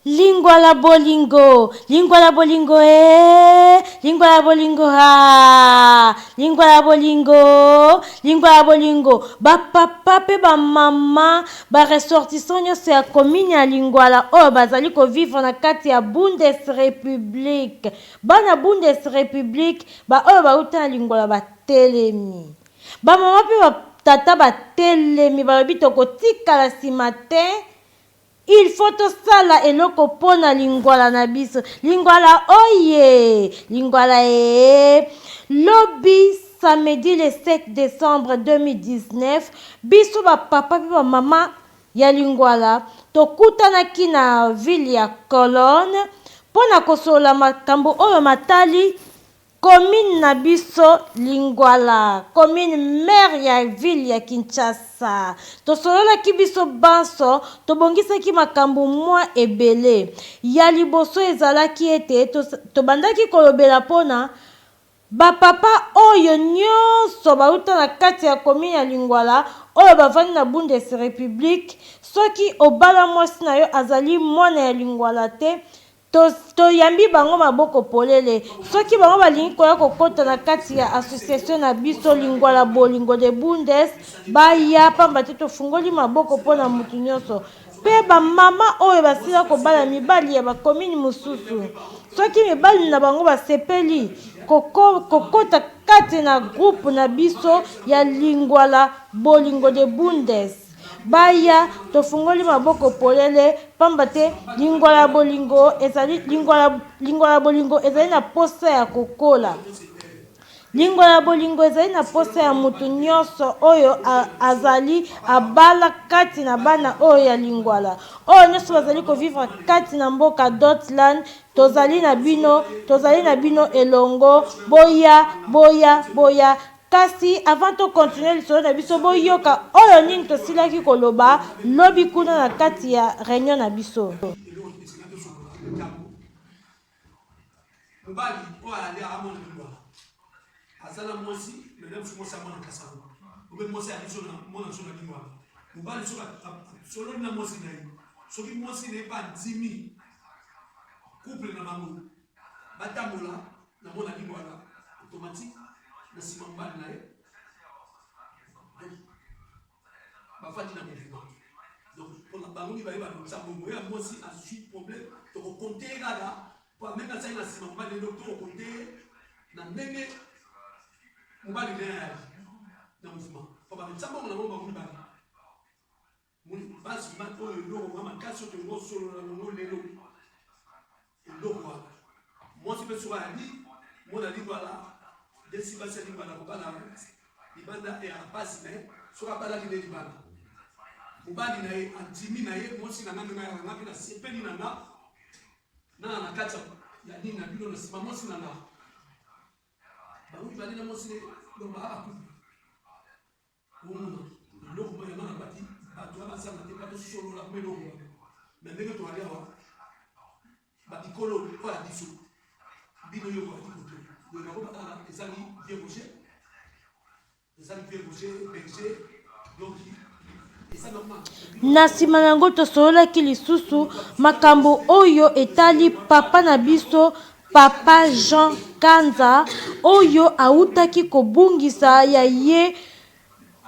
Lingwala bolingo, lingwala bolingo ee, lingwala bolingo haa, lingwala bolingo, lingwala bolingo. Ba papa pe ba mama, ba ressortissants nionso ya commune ya Lingwala oyo bazali ko vivre na kati ya Bundesrepublik, bana Bundesrepublik ba oyo bawuta na Lingwala batelemi. Ba mama pe ba tata batelemi balobi tokotikala sima te. Il faut tosala eloko po na lingwala na biso. Lingwala oye! Lingwala ee! Lobi samedi le 7 decembre 2019, biso ba papa pe ba mama ya lingwala tokutanaki na ville ya Cologne po na kosolola makambo oyo matali Commune na biso Lingwala, commune mère ya ville ya Kinshasa. Tosololaki biso banso, tobongisaki makambo mwa ebele. Ya liboso ezalaki ete tobandaki kolobela mpo na ba papa oyo nionso bawuta na kati ya commune ya Lingwala oyo bavandi na Bundesrepublik, soki obala mwasi na yo azali mwana ya Lingwala te, To, toyambi bango maboko polele. Soki bango balingi koya kokota na kati ya association na biso Lingwala Bolingo de Bundes, baya, pamba te tofungoli maboko mpo na mutu nionso. Mpe ba mama oyo basila kobala mibali ya ba commune mosusu, soki mibali na bango basepeli koko, kokota kati na groupe na biso ya Lingwala Bolingo de Bundes, Baya, tofungoli maboko polele, pamba te lingwala ya bolingo ezali, lingwala, lingwala ya bolingo ezali na posa ya kokola. Lingwala ya bolingo ezali na posa ya moto nyonso oyo a, azali abala kati na bana oyo ya lingwala, oyo nyonso bazali kovivre kati na mboka Deutschland. Tozali na bino, tozali na bino elongo. Boya, boya, boya. Kasi avant to continuer lisolo na biso, boyoka oyo nini tosilaki koloba lobi kuna na kati ya reunion na biso. Mobali oyo ali amona lingwala aza na mwasi me na biso mwasi amona kasango obe mwasi ali so na mona so na lingwala mobali soki asololi na mwasi na ye soki mwasi na ye mpe andimi couple na bango batambola na mona lingwala automatique na nsima mobali na ye donc bafandi na mouvement donc mpona bango mibale balongisa bongo ye ya mwasi azwi problème tokokonte ye kaka po meme asali na nsima mobali donc tokokonte ye na ndenge mobali na ye ayaki na mouvement po balongisa bongo na bango bango mibale. Moni basi ma oyo eloko mwa makasi oyo tolingi osolola nango lelo eloko wana mwasi mpe soki ayali mwana libala desi basi ya libala kobala libanda ya mpasi na ye soki abalaki nde libanda mobali na ye andimi na ye mwasi na nga ndenge ayaka nga mpe nasepeli na nga nana na kati ya nini na bino na nsima mwasi na nga bango mibale na mwasi ne donc baa bakuple Omona eloko moko yango nalobaki bato wana bazanga te batosolola kuma eloko wana me ndenge toali awa babikolo oyo ya biso bino yo boyaki koto boye bango bakaka ezangi vieux roger ezangi vieux roger berger donc Na nsima na yango, tosololaki lisusu makambo oyo etali papa na biso, Papa Jean Kanza, oyo awutaki kobungisa ya ye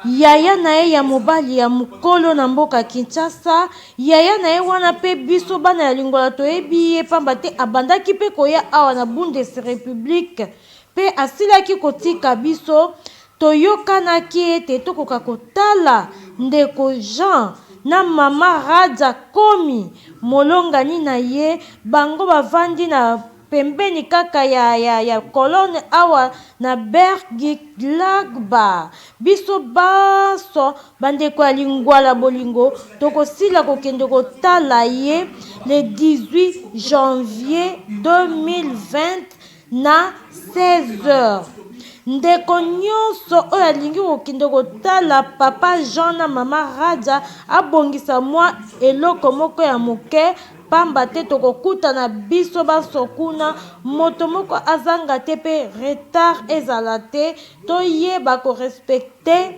yaya na ye ya mobali ya mokolo na mboka Kinshasa. Yaya na ye wana mpe biso bana ya Lingwala toyebi ye pamba te abandaki mpe koya awa na Bundesrepublik mpe asilaki kotika biso. Toyokanaki ete tokoka kotala ndeko Jean na mama Radja Komi, molongani na ye, bango bavandi na pembeni kaka ya, ya, ya Cologne awa na Bergisch-Gladbach. Biso banso, bandeko ya Lingwala Bolingo, tokosila kokende kotala ye le 18 janvier 2020 Na 16 heures, ndeko nionso oyo alingi kokende kotala papa Jean na mama Radja abongisa mwa eloko moko ya moke pamba te tokokutana biso banso kuna, moto moko azanga te pe retard ezala te, toyeba ko respecter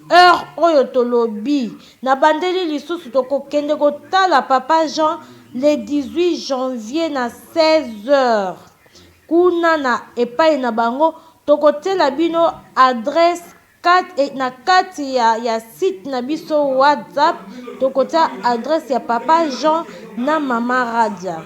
heure oyo tolobi. Nabandeli lisusu tokokende kotala papa Jean. le 18 janvier na 16 heures kuna na epai na bango. Tokotiela bino adresse na kati ya site na biso WhatsApp. Tokotia adresse ya papa Jean na mama Radia.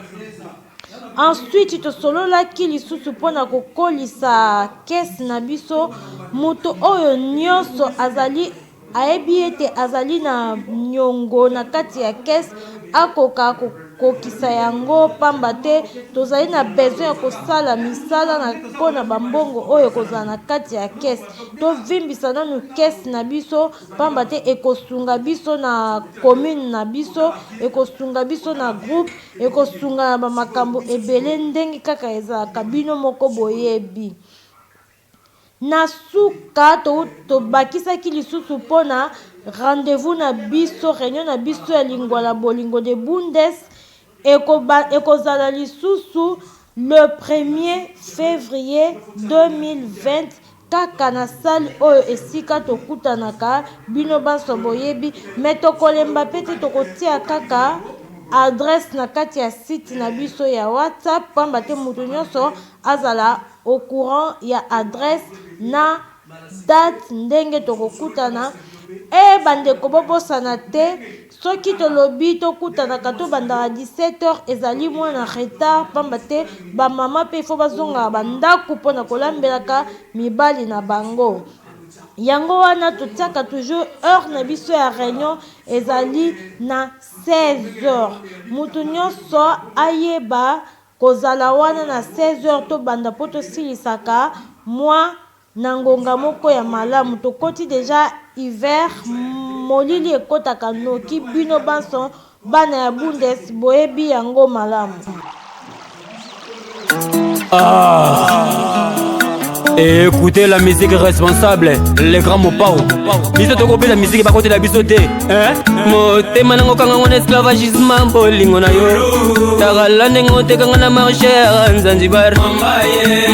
Ensuite tosololaki lisusu mpona kokolisa kese na biso. Moto oyo nyonso azali ayebi ete azali na nyongo na kati ya kese akoka kokokisa yango, pamba te tozali na besoin ya kosala misala na mpona bambongo oyo ekozala na kati ya kese. Tovimbisa nanu kese na biso, pamba te ekosunga biso na commune na biso, ekosunga biso na groupe, ekosunga na bamakambo ebele ndenge kaka ezalaka, bino moko boyebi. Na suka tobakisaki lisusu mpona rendez-vous na biso, réunion na biso ya Lingwala Bolingo de Bundes ekozala lisusu le 1er février 2020 kaka na salle oyo esika tokutanaka. Bino banso boyebi, me tokolemba pe te, tokotia kaka adresse na kati ya site na biso ya WhatsApp, pamba te moto nyonso azala au courant ya adresse na date ndenge tokokutana. E bandeko, bobosana te, soki tolobi tokutanaka, tobandaka 17 heures, ezali mwa na retard, pamba te bamama mpe ifo bazongaka bandako mpona kolambelaka mibali na bango. Yango wana totiaka toujours heure na biso ya réunion ezali na 16 heures. Moto nyonso ayeba kozala wana na 16 heures, tobanda mpo tosilisaka mwa na ngonga moko ya malamu. Tokoti deja hiver, molili ekotaka noki. Bino banso bana ya Bundes boyebi yango malamu. Ah. Écoutez la musique responsable, les grands mopao. Biso tokobeta musique bakotela biso te. Motema nango kanga ngo na esclavagisme bolingo na yo. Takala ndenge otekanga na marché ya Zanzibar.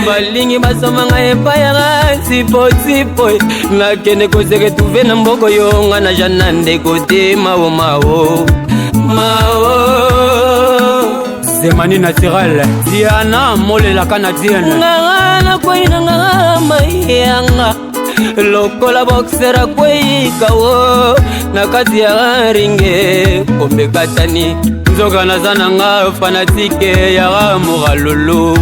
Balingi basomba ngai epai ya tipo tipo. Nakende kose retrouver na mboko yo nga na jana ndeko te mao mao. Mao. Zemani naturel Diana molelaka na diene. Nganga nakwei na nganga mayanga lokola boxer akwei kawo na kati ya ringe komekatani, nzoka naza na nga fanatique ya Moralolo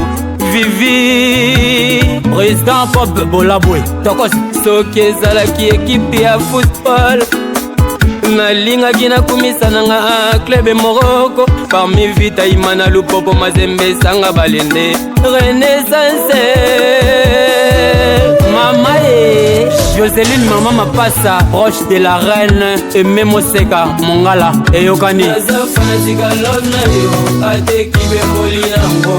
Vivi. Président Pop Bolabwe Tokos. Soki ezalaki ekipe ya football, nalingaki nakumisa na nga club moroko parmi Vita Imana, Lupopo, Mazembe, Sanga Balende, Renaissance, mama ye Joseline, mama Mapasa, proche de la reine Eme Moseka Mongala eyokani. Naza fanatique love na yo, ateki bemboli nango,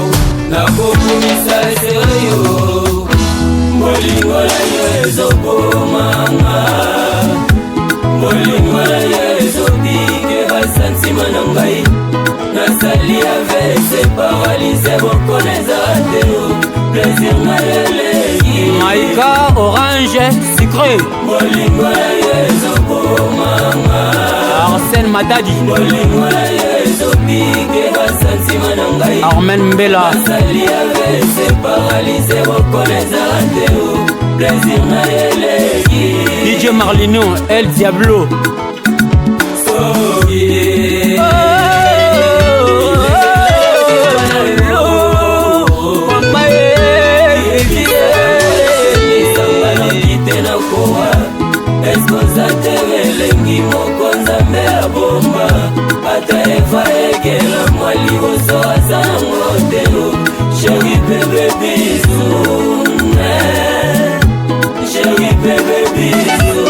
nakokumisa sere yo. Bolingo na yo ezobomanga, bolingo na yo ezobike basantima na ngai. Nasali AVC, paralysie, bokona ezala te, plaisir na yo eleki. Maika orange sucré. Bolingo na yo ezobomanga. Arsène Matadi. Bolingo na yo ezobike basantima na ngai. Armen Mbela. Nasali AVC, paralysie, bokona ezala te, plaisir na yo eleki. DJ Marlino El Diablo. Soki Mama ye. Lisanga te na kowa eskoza te, elengi moko Nzambe abomba, ata Eva ekela mwa liboso aza nango te. Chéri bébé bisou, chéri bébé bisou.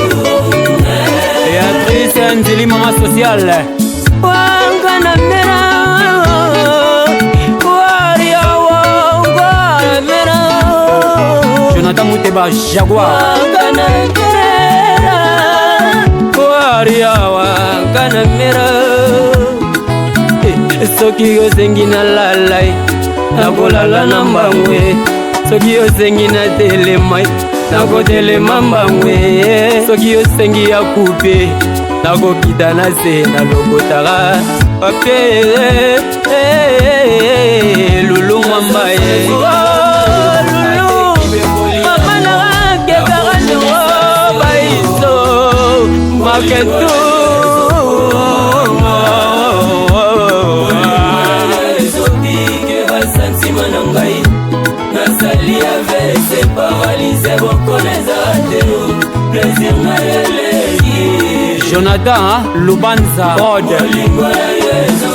Béatrice Nzili, mama sociale. Wanga na mera waria, wanga na mera. Jonathan Muteba Jaguar. Wanga na mera waria, wanga na mera. Soki osengi nalalai, nakolala na mbangwe. Soki osengi natelema, nakotelema mbangwe. Soki osengi ya kupe, nakokita na se, nalokotaka. Pape Lulu Mwamba oh, Lulu Mama na kekarani oh, baiso maketu. Basantima na ngai nazali avese paralyse bokona eza te, plaisir na eleki. Jonathan Lubanza God. Bolingo na yo.